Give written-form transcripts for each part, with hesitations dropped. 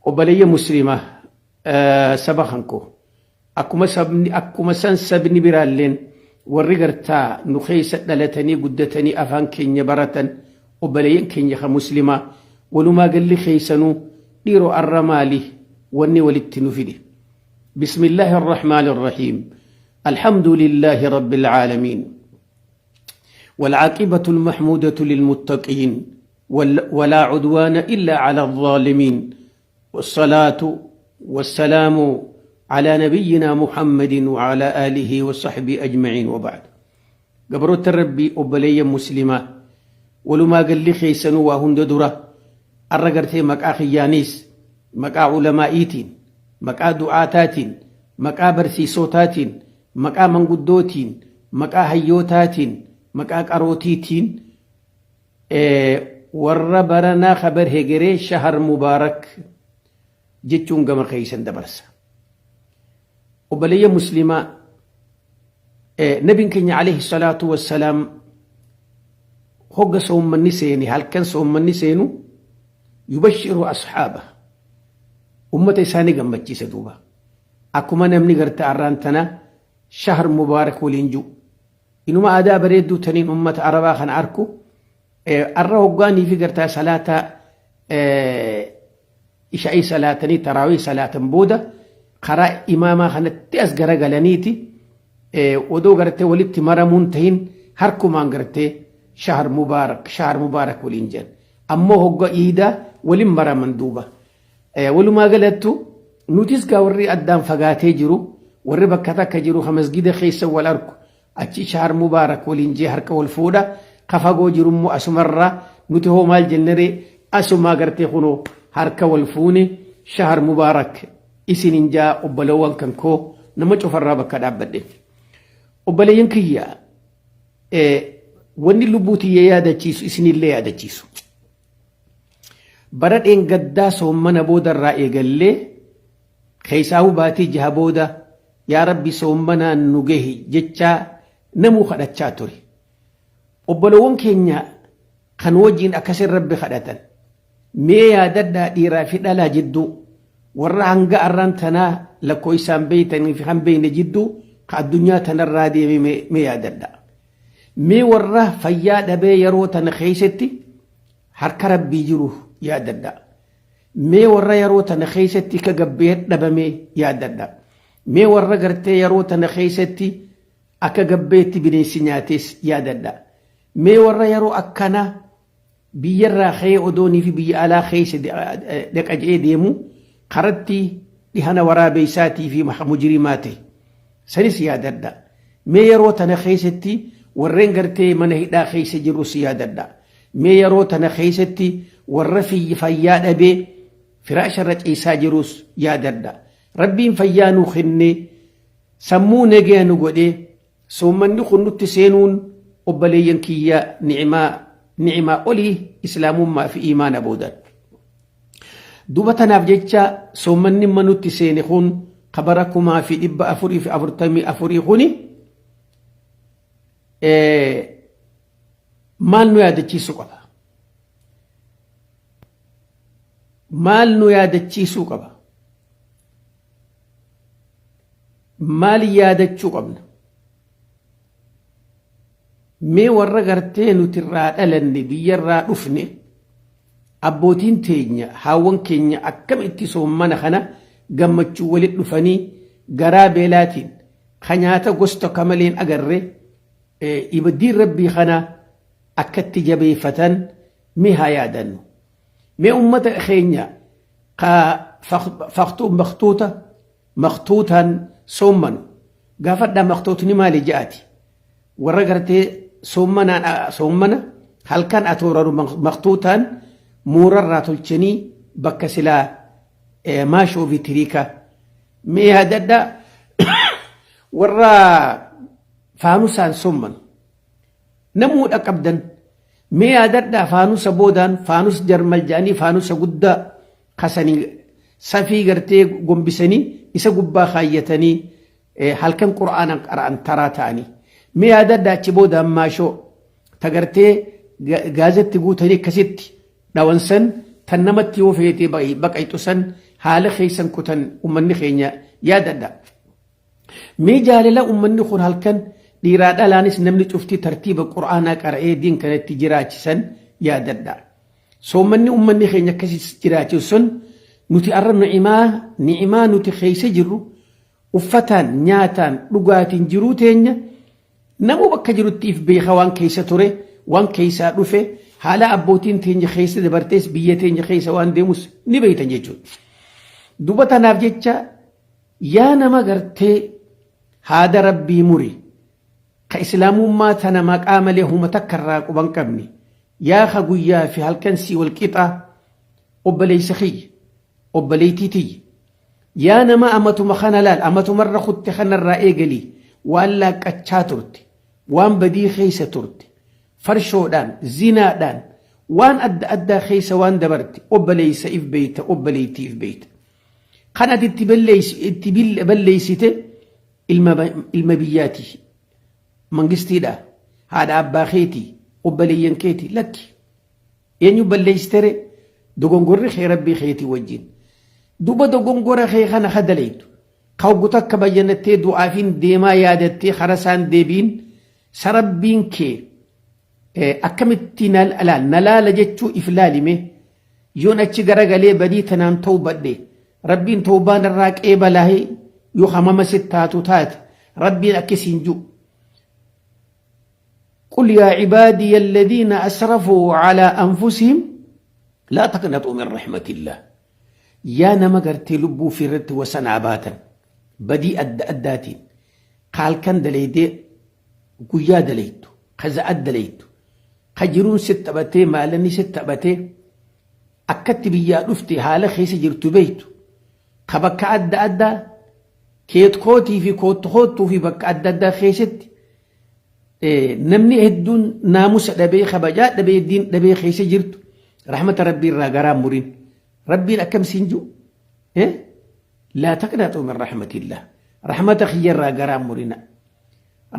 Obboleeyya muslimaa saba kan koo akkuma sabni akkuma san sabni biraalleen warri gartaa nu keessa dhalatanii guddatanii afaan keenya baratan obboleeyyan keenya kan muslimaa walumaa galli keessanuu dhiiroo arra maali wanni walitti nu fide. Bismillaahi arrahmaani arrahiim. Alhamdulillaahi rabbil aalamiin. والعاقبة المحمودة للمتقين ولا عدوان إلا على الظالمين والصلاة والسلام على نبينا محمد وعلى آله وصحبه أجمعين وبعد. قبروت ربي أبلي مسلمة ولما قال لي خيسنوا وهند درة الرقرتي مكا خيانيس مكا علمائيتين مكا دعاتاتين مكا برسيسوتاتين مكا منقدوتين مكا هيوتاتين مكا قروتيتين warra baranaa kabar hegeree shahar mubaarak jechuun gama keeysan dabarsa. Obboleeyya muslimaa nabiin keenya alayhi salaatu wassalaam hogga soommanni seene halkan soommanni seenu yubashiru ashaaba ummata isaanii gammachiisa duuba. Akkuma namni garte arraan tana shahar mubaarak waliin jiru. Inuma aadaa bareedduu taniin ummata arabaa kana arku arra hoggaanii fi gartaa salaata isha'ii salaatanii taraawii salaatan booda karaa imaamaa kanatti as garagalaniiti odoo gartee walitti maramuun tahin harkumaan gartee shahar mubaarak shahar mubaarak waliin jedhan. Ammoo hogga iidaa waliin maraman duuba. Walumaa galattu nutis gaa warri addaan fagaatee jiru warri bakka takka jiru ka masgida keessa wal arku achi shahar mubaarak waliin jee harka wal fuudha ka fagoo jiru immoo asumarraa nuti hoo maal jennaree asumaa gartee kunoo harka wal fuune shahar mubaarak isinin jaa obbolowwan kan koo nama cufarraa bakka dhaabbadhe. Obboleeyyan kiyya wanni lubbuu tiyya yaadachiisu isinillee yaadachiisu. Bara dheengaddaa soommana boodarraa eegallee keessaahuu baatii jaha booda yaa rabbi soommanaan nu gahi jechaa namuu kadhachaa ture. Obbolowwan keenya kan wajjin akkasin rabbi kadhatan mee yaadadhaa dhiiraa fi dhalaa jidduu warra hanga arraan tanaa lakkoofsaan beeytanii fi kan beeyne jidduu ka addunyaa tanarraa deeme mee yaadadhaa. Mee warra fayyaa dhabee yeroo tana keessatti harka rabbii jiru yaadadhaa. Mee warra yeroo tana keessatti ka gabbee dhabame yaadadha. Mee warra gartee yeroo tana keessatti akka gabbeetti bineensi nyaates yaadadha. Mee warra yeroo akkana biyyarraa ka'ee odoonii fi biyya alaa keessa dhaqa je'ee deemu karatti dhihana waraabeessaatii fi mujrimaa ta'e. Sanis yaadadha. Mee yeroo tana keessatti warreen gartee mana hidhaa keessa jirus yaadadha. Mee yeroo tana keessatti warra fayyaa dhabee firaasha irra ciisaa jirus yaadadha. Rabbiin fayyaa nuu kennee sammuu nagaya nu godhee soommanni kun nutti seenuun obboleeyyan kiyya ni'imaa olii islaamummaa fi imaana boodan. Duuba tanaaf jecha soommanni amma nutti seene kun kabara 1444 kuni maal nu yaadachiisuu qaba? Maal nu yaadachiisuu qaba? Maal yaadachuu qabna? Mee warra gartee nuti irraa dhalanne biyyarraa dhufne abbootiin teenya haawwan keenya akkamitti soommana kana gammachuu walitti dhufanii garaa beelaatiin ka nyaata gosa tokko maleen agarre ibaddiin rabbii kana akkatti jabeeffatan mee haa yaadannu. Mee ummata keenya ka maktuuta maktuutaan soommanu gaafadhaa maktuutni maali ja'ati warra gartee soommanaan soommana halkan atooraru maktuutaan muurarraa tolchanii bakka silaa maashoo fi tiriika mee yaadadhaa warra faanusaan soommanu namuu dhaqqabdan mee yaadadhaa faanusa boodaan faanus jarmal jedhanii faanusa guddaa kasanii safii gartee gombisanii isa gubbaa kaayyatanii halkan qur'aana qara'an taraa ta'anii mee yaadadhaa achi boodaan maashoo tagartee gaazatti guutanii akkasitti dhawan san tan namatti yoo feetee baqayxu san haala keessan kutan ummanni keenya yaadadha. Mee jaalala ummanni kun halkan dhiiraa dhalaanis namni cufti tartiiba Qur'aanaa qara'ee diin kanatti jiraachisan yaadadha. Soommanni ummanni keenya akkasii jiraachisu sun nuti arra ni'imaa ni'imaa nuti keessa jirru uffataan nyaataan dhugaatiin jiruu teenya namuu bakka jirutti if beeka waan keessa ture waan keessaa dhufe haala abbootiin teenya keessa dabartees biyya teenya keessa waan deemus ni beektan jechuudha. Duba tanaaf jecha yaa nama gartee haada rabbii muri ka islaamummaa tana maqaa malee huma takka irraa quban qabne yaa ka guyyaa fi halkan sii wal qixaa obboleessa kiyya obboleettii tiyya yaa nama amatuma kana laal amatumarra kutte kanarraa eegalii waan laaqqachaa turte waan badii keessa turte farshoodhaan zinaadhaan waan adda addaa keessa waan dabarte obboleessa if beeyta obboleettii if beeyta kan ati itti balleessite ilma biyyaati mangistiidha haadha abbaa keetii obboleeyyan keetii lakki eenyu balleessitere dogongorri kee rabbii keetii wajjin duba dogongora kee kana hadaleetu ka hoggu takka bayyanattee du'aafiin deemaa yaadattee kara isaan deebiin sarabbiin kee akkamitti na laala jechuu if laalime yoon achi garagalee badii tanaan tawbadhe rabbiin tawbaan irraa qeebalaahee yoo hamama sittaatu taate rabbiin akkasiin ji'u. قل يا عبادي الذين أسرفوا على أنفسهم لا تقنطوا من رحمة الله يا نما قرتي لبو في رت وسنا باتا بدي أد أداتين قال كان دليدي قيا دليتو خزا أدليتو خجرون ست بتي مالني ست بتي akkatti biyyaa dhufte haala keessa jirtu beektu ka bakka adda addaa keetkootii fi koottu fi bakka adda addaa keessatti namni hedduun naamusa dhabee kabajaa dhabee diin dhabee keessa jirtu rahmata rabbii irraa garaa murin rabbiin akkam siin jiru laa taqnaxuu min rahmatillah rahmata kiyya irraa garaa murina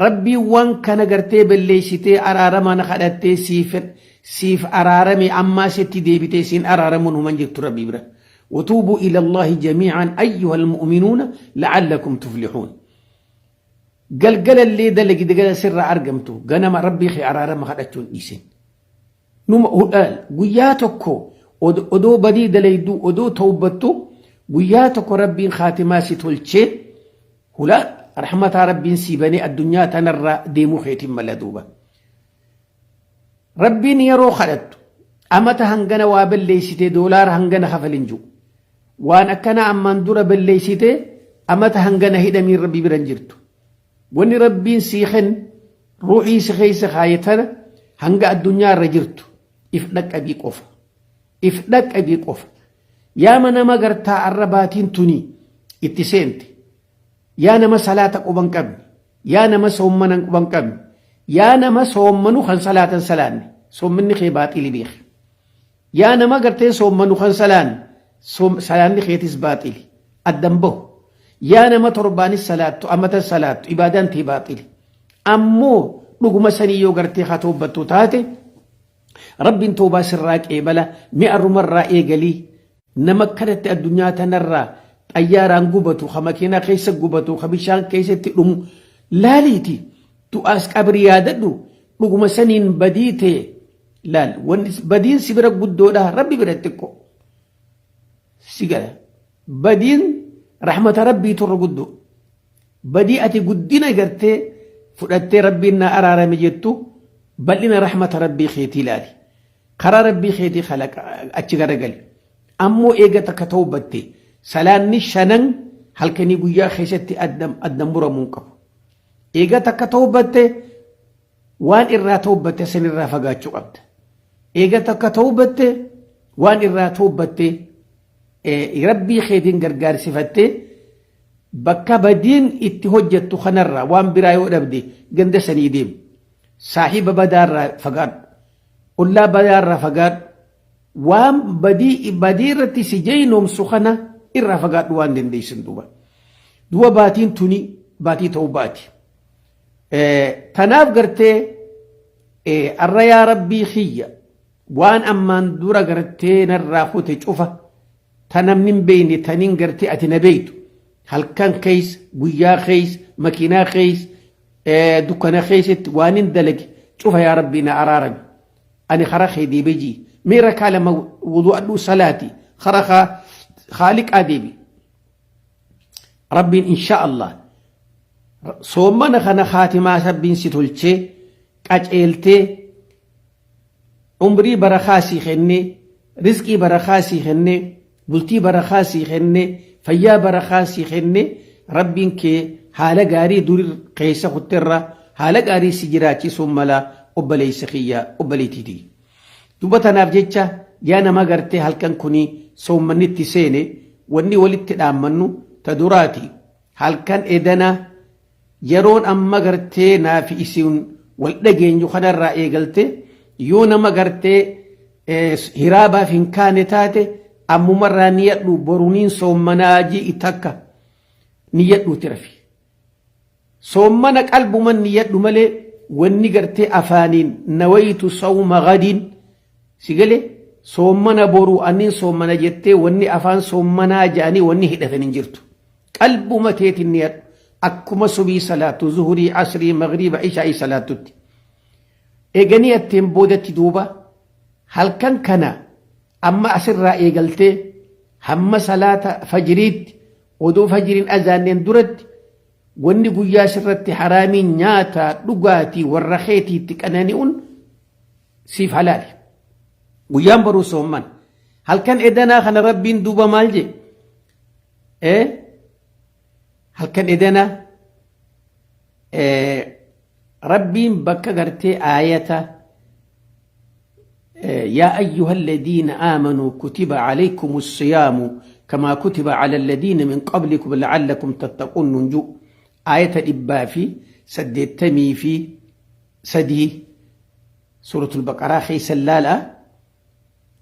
rabbiin waan kana gartee balleessitee araarama na kadhattee siif araarame ammaa sitti deebitee siin araaramuun human jirtu rabbii bira. وتوبوا إلى الله جميعا أيها المؤمنون لعلكم تفلحون. قلقل اللي دلق دقل سر أرقمتو قنما ربي خي أرارما خدتون إيسن. نما قال قياتكو odoo badii dalayduu odoo tawbattu guyyaa tokko rabbiin khaatimaa si tolchee hulaa rahmataa rabbiin sii banee addunyaa tanarraa deemuu keetiin mala duuba. Rabbiin yeroo kadhattu amata hangana waa balleessitee doolaara hangana kafalin jiru. Waan akkana ammaan dura balleessitee amata hangana hidhamiin rabbi biran jirtu. Wanni rabbiin sii kennu ruuxii si keessa kaayatana hanga addunyaa irra jirtu if dhaqqabii qofa. If dhaqqabii qofa. Yaa nama gartaa arra baatiin tuni itti seente. Yaa nama salaata quban qabne. Yaa nama soommanan quban qabne. Yaa nama soommanu kan salaatan salaanne. Soommanni kee baaxili beek. Yaa nama gartee soommanu kan salaanne. Salaanni keetis baaxili. Addan bahu. Yaa nama torbaanis salaattu amata salaattu ibaadaan tee baaxili. Ammoo dhuguma sanii yoo gartee haa toobbattu taate rabbiin toobaa sirraa qeebala mi'a rumarraa eegalii nama kanatti addunyaa tanarraa xayyaaraan gubatu ka makiinaa keessa gubatu ka bishaan keessatti dhumu laaliiti du'aas qabrii yaadadhu dhuguma saniin badii ta'e laal wanni badiin si bira guddoodha rabbi bira xiqqoo si gala badiin rahmata rabbii turra guddoo badii ati guddina gartee fudhattee rabbiin na araarame jettu bal'ina rahmata rabbii keetii ilaali karaa rabbii keetii khalaqa achi garagali ammoo eega takka tawbatte salaanni shanan halkanii guyyaa keessatti addan muramuu hin qabu. Eega takka tawbatte waan irraa tawbatte sanirraa fagaachuu qabda. Eega takka tawbatte waan irraa tawbatte rabbii keetiin gargaarsifattee bakka badiin itti hojjettu kanarraa waan biraa yoo dhabde ganda sanii deemu. Saahiba badaarraa fagaadhu. Ollaa badaarraa fagaadhu. Waan badii badii irratti si jeynoomsu kana irraa fagaadhu waan dandeessin duuba. Duuba baatiin tuni baatii ta'uu baati. Tanaaf gartee arra yaa rabbii kiyya waan ammaan dura gartee narraa kute cufa Ta namni hin beeyne taniin gartee ati na beeytu. Halkan keessa, guyyaa keessa, makiinaa keessa, dukkana keessatti waan hin dalage cufa yaa Rabbii na araarami. Ani karaa kee deebee jii. Mee rakaa lama wudu'adhuu salaati. Karaa khaaliqaa deebi. Rabbiin insha Allah soommana kana khaatimaa Rabbiin si tolchee qaceeltee umrii barakaa sii kennee rizqii barakaa sii kennee bultii barakaa sii kennee fayyaa barakaa sii kennee Rabbiin kee haala gaarii durir keessa kutterra haala gaarii si jiraachisuun mala obboleessa kiyya obboleettii tiyya. Duba tanaaf jecha yaa nama gartee halkan kuni soommanni itti seene wanni walitti dhaammannu ta duraati halkan edana yeroon amma gartee naafi isin wal dhageenyu kanarraa eegalte yoo nama gartee hiraabaaf hin kaane taate ammumarraa niyadhu boruniin soommanaa ji'i takka niyyadhuuti rafi. Soommana qalbuman niyyadhu malee wanni gartee afaaniin nawaytu sawma gadiin si gale soommana boruu anniin soommana jettee wanni afaan soommanaa jedhanii wanni hidhatan hin jirtu. Qalbuma teetiin niyadhu akkuma subii salaattu zuhurii asrii magriiba ishaa'ii salaattutti. Eega niyatteen boodatti duuba halkan kana amma asirraa eegaltee hamma salaata fajriitti odoo fajriin azaanneen duratti wanni guyyaa sirratti haraamii nyaata dhugaatii warra keetiitti qanani'uun siif halaali. Guyyaan boruu soomman. Halkan edanaa kana Rabbiin duuba maal jee? Halkan edanaa Rabbiin bakka gartee aayata يا أيها الذين آمنوا كتب عليكم الصيام كما كتب على الذين من قبلكم لعلكم تتقون ننجو آية إبا في سديتمي في سدي سورة البقرة خيس اللالة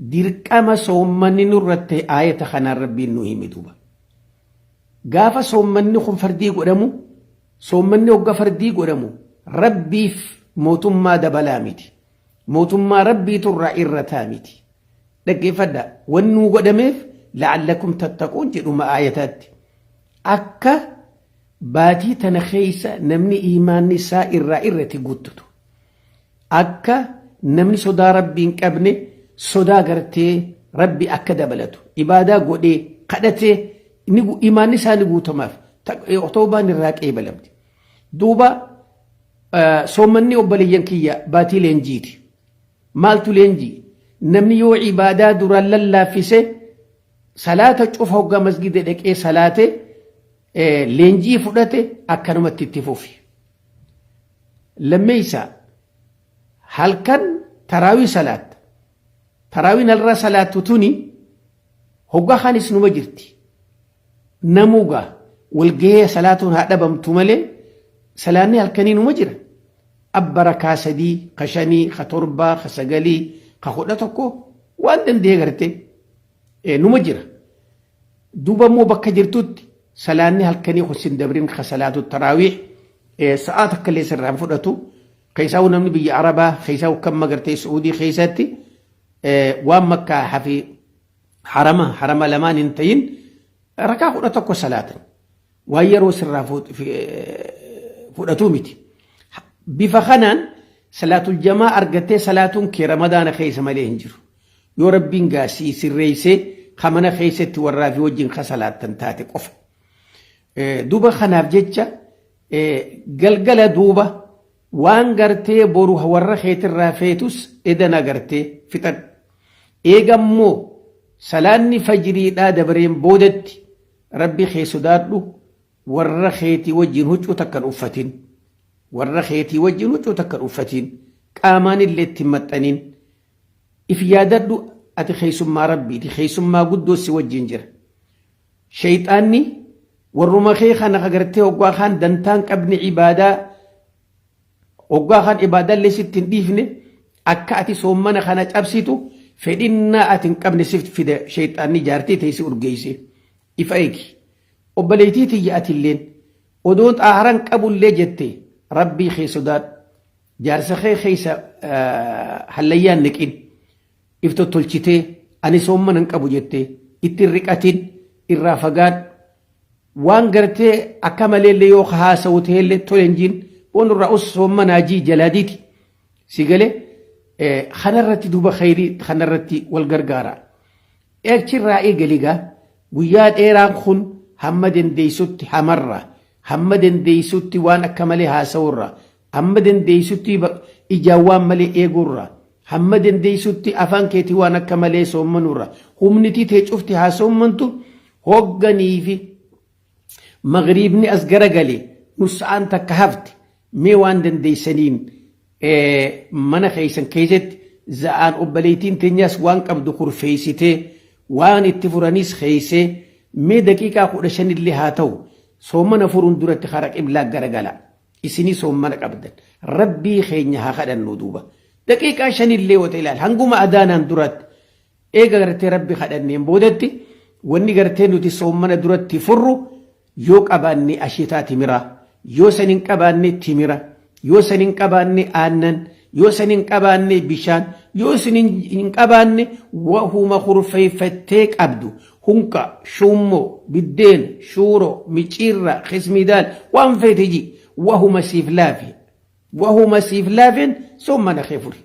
dirqama soommanni nurratti aayata kanaan Rabbiin nu hime duuba. Gaafa soommanni kun fardii godhamu, soommanni hogga fardii godhamu Rabbiif mootummaa dabalaa miti. Mootummaa Rabbiitu irraa irrataa miti. Dhaggeeffadha. Wanni nuu godhameef la'allakum tattaquun jedhuma aayataatti. Akka baatii tana keessa namni iimaanni isaa irraa irratti guuttatu. Akka namni sodaa Rabbii hin qabne sodaa gartee Rabbi akka dabalatu ibaadaa godhee kadhatee imaanni isaa ni guutamaaf tawbaan irraa qeebalamti. Duuba soommanni obboleeyyan kiyya baatii leenjiiti. Maaltu leenjii? Namni yoo ibaadaa duraan lallaaffise salaata cufa hoggaa masgida dhaqee salaate leenjii fudhate akkanumatti itti fufi. Lammeeysa halkan taraawii salaatta. Taraawiin halraa salaattu tuni hoggaa kaanis numa jirti. Namuugaa walgahee salaatuun haa dhabamtu malee salaanni halkanii numa jira. Abba rakaa sadii, ka shanii, ka torbaa, ka sagalii, ka 11 waan danda'e gartee numa jira. Duuba immoo bakka jirtutti salaanni halkanii kun sin dabrin ka salaatu taraawiih sa'aa takka illee sirraa hin fudhatu. Keessaa namni biyya Arabaa keessaa kan magartee Su'uudii keessatti waan makkaa hafi harama harama lamaan hin ta'in rakaa 11 salaatan. Waan yeroo sirraa fudhatuu miti. Bifa kanaan salaatul jamaa argattee salaatuun kee ramadaana keessa malee hin jiru. Yoo Rabbiin gaa sii sirreessee ka mana keessatti warraa fi wajjin ka salaattan taate qofa. Duuba kanaaf jecha galgala duuba waan gartee boru warra keetirraa feetus edana gartee fixadhu. Eega immoo salaanni fajriidhaa dabareen boodatti Rabbi kee sodaadhu warra keetii wajjin huccuu takka hin uffatin. Warra keetii wajjin huccuu takka hin uffatin. Qaamaan illee itti hin maxxanin. If yaadadhu ati keessummaa Rabbiiti. Keessummaa guddoo si wajjin jira. Sheyxaanni warruma kee kana agartee hoggaa kaan dantaan qabne ibaadaa hoggaa kaan ibaadaallee sitti hin dhiifne akka ati soommana kana cabsitu fedhinnaa ati hin qabne sif fida sheyxaanni jaartii tee si urgeesse. If eegi. Obboleettii tiyya atilleen odoon xaaharan qabullee jette Rabbii kee sodaadhu. Jaarsa kee keessa hallayyaan neqin. If tottolchitee ani soommana hin qabu jettee Itti hin riqatin, irraa fagaadhu. Waan gartee akka maleellee yoo haasawu ta'ellee tole hin jiin boonurraa us soommanaa jii jalaa didi. Si galee kanarratti duuba khayrii kanarratti wal gargaara. Achirraa eegali gaa guyyaa dheeraan kun hamma dandeessutti hamarra, hamma dandeessutti waan akka malee haasawurra, hamma dandeessutti ijaan waan malee eegurra, hamma dandeessutti afaan keetii waan akka malee soommanurra, humnitii tee cufti haa soommantu hogganii fi magriibni as garagale nus sa'aan takka hafte mee waan dandeessaniin mana keessan keessatti za'aan obboleettiin teenyaas waan qabdu kurfeessitee waan itti furanis keessee mee daqiiqaa 15 illee haa ta'u soomana furuun duratti kara qiblaa garagala. Isinii soommana qabdan. Rabbii keenya haa kadhannu duuba. Daqiiqaa shanillee yoo ta'e ilaali. Hanguma adaanaan duratti eega gartee rabbi kadhanneen boodatti wanni gartee nuti soommana duratti furru yoo qabaanne asheetaa timiraa, yoo san hin qabaanne timira, yoo san hin qabaanne aannan, yoo san hin qabaanne bishaan, yoo san hin qabaanne wahuma kurfeeffattee qabdu hunqa, shuummoo, biddeena, shuuroo, micciirraa, kismiidaal, waan feete ji wahuma siif laafe. Wahuma siif laafeen soommana kee furi.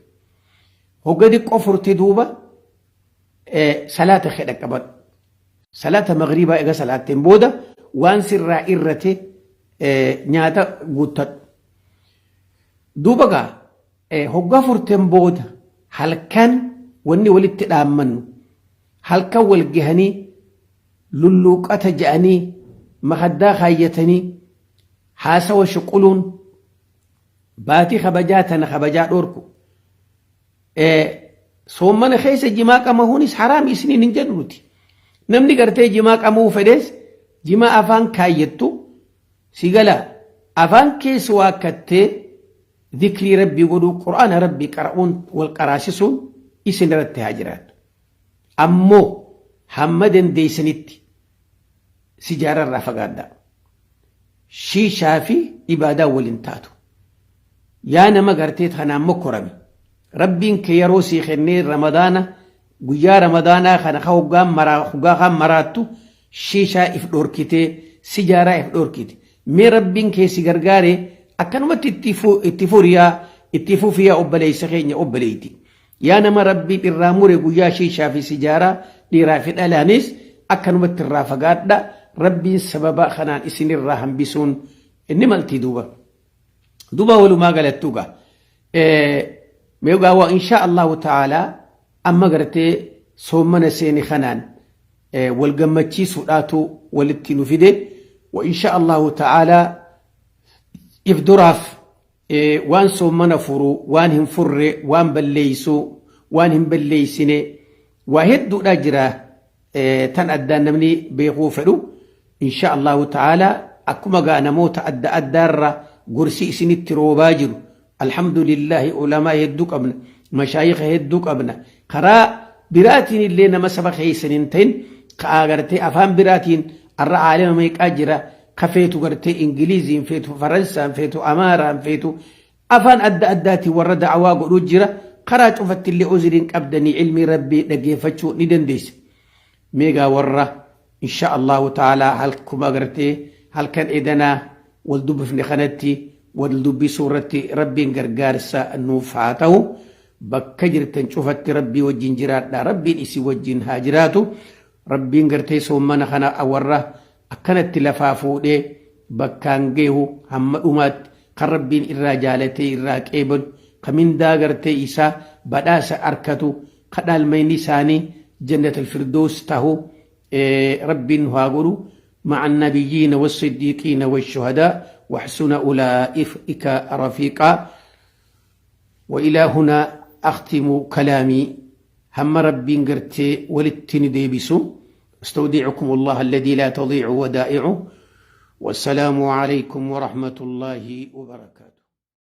Hogga diqqoo furte duuba salaata kee dhaqqabadhu. Salaata magriibaa eega salaatteen booda waan sirraa irrate nyaata guuttadhu. Duuba gaa hoggaa furteen booda halkan wanni walitti dhaammannu halkan wal gahanii lulluuqata je'anii makaddaa kaayyatanii haasawa shuquluun baatii kabajaa tana kabajaa dhoorku. Soommana keessa jimaa qamahuunis haraami isiniin hin jedhu nuti. Namni gartee jimaa qamahuu fedhees jimaa afaan kaayyattu si gala afaan keessa waakkattee dhikrii rabbii godhuu qur'aana rabbii qara'uun wal qaraasisuun isin irratti haa jiraatu. Ammoo hamma dandeessanitti sijaararraa fagaadhaa. Shiishaa fi ibaadaa waliin taatu. Yaa nama gartee tanaan mokkorame. Rabbiin kee yeroo sii kennee ramadaana guyyaa ramadaanaa kana ka hoggaan maraa hoggaa kaan maraattu shiishaa if dhorkitee sijaaraa if dhorkite. Mee Rabbiin kee si gargaaree akkanumatti itti furiyaa itti fufiyaa obboleessa keenya obboleeyti. Yaa nama Rabbiin irraa mure guyyaa shiishaa fi sijaaraa dhiiraa fi dhalaanis akkanumatti irraa fagaadha. Rabbiin sababa kanaan isinirraa hambisuun ni malti duuba. Duuba walumaa galattuu gaa. Mee gaa waa inshaa Allahu ta'aalaa amma gartee soommana seeni kanaan wal gammachiisuudhaatu walitti nu fide. Wa inshaa Allahu ta'aalaa if duraaf waan soommana furu, waan hin furre, waan balleeysu, waan hin balleeysine waa hedduudhaa jira tan addaan namni beekuu fedhu. Insha Allahu ta'ala akkuma gaa namoota adda addaarra gorsi isinitti roobaa jiru. Alhamdulillahi ulamaa hedduu qabna, mashaayika hedduu qabna. Karaa biraatiin illee nama saba keessan hin ta'in ka gartee afaan biraatiin arra aalima meeqaa jira ka feetu gartee Ingiliiziin feetu, Faransaan feetu, Amaaraan feetu afaan adda addaatiin warra da'awaa godhuu jira. Karaa cufatti illee uzriin qabdanii ilmii rabbii dhaggeeffachuu ni dandeessa. Meegaa warra insha Allahu ta'ala halkuma gartee halkan edanaa wal dubbifne kanatti wal dubbisuu irratti rabbiin gargaarsa nuuf haa ta'u. Bakka jirtan cufatti rabbii wajjin jiraadha. Rabbiin isin wajjin haa jiraatu. Rabbiin gartee soommana kana warra akkanatti lafaa fuudhee bakkaan geehu hamma dhumaatti kan rabbiin irraa jaalatee irraa qeebalu ka mindaa gartee isaa badhaasa arkatu ka dhaalmayni isaanii jannatal firdoos tahu rabbiin nu haa godhu مع النبيين والصديقين والشهداء وحسن أولئك رفيقا. وإلى هنا أختم كلامي. هم ربين قرتي ولتني ديبسو. استودعكم الله الذي لا تضيع ودائعه، والسلام عليكم ورحمة الله وبركاته.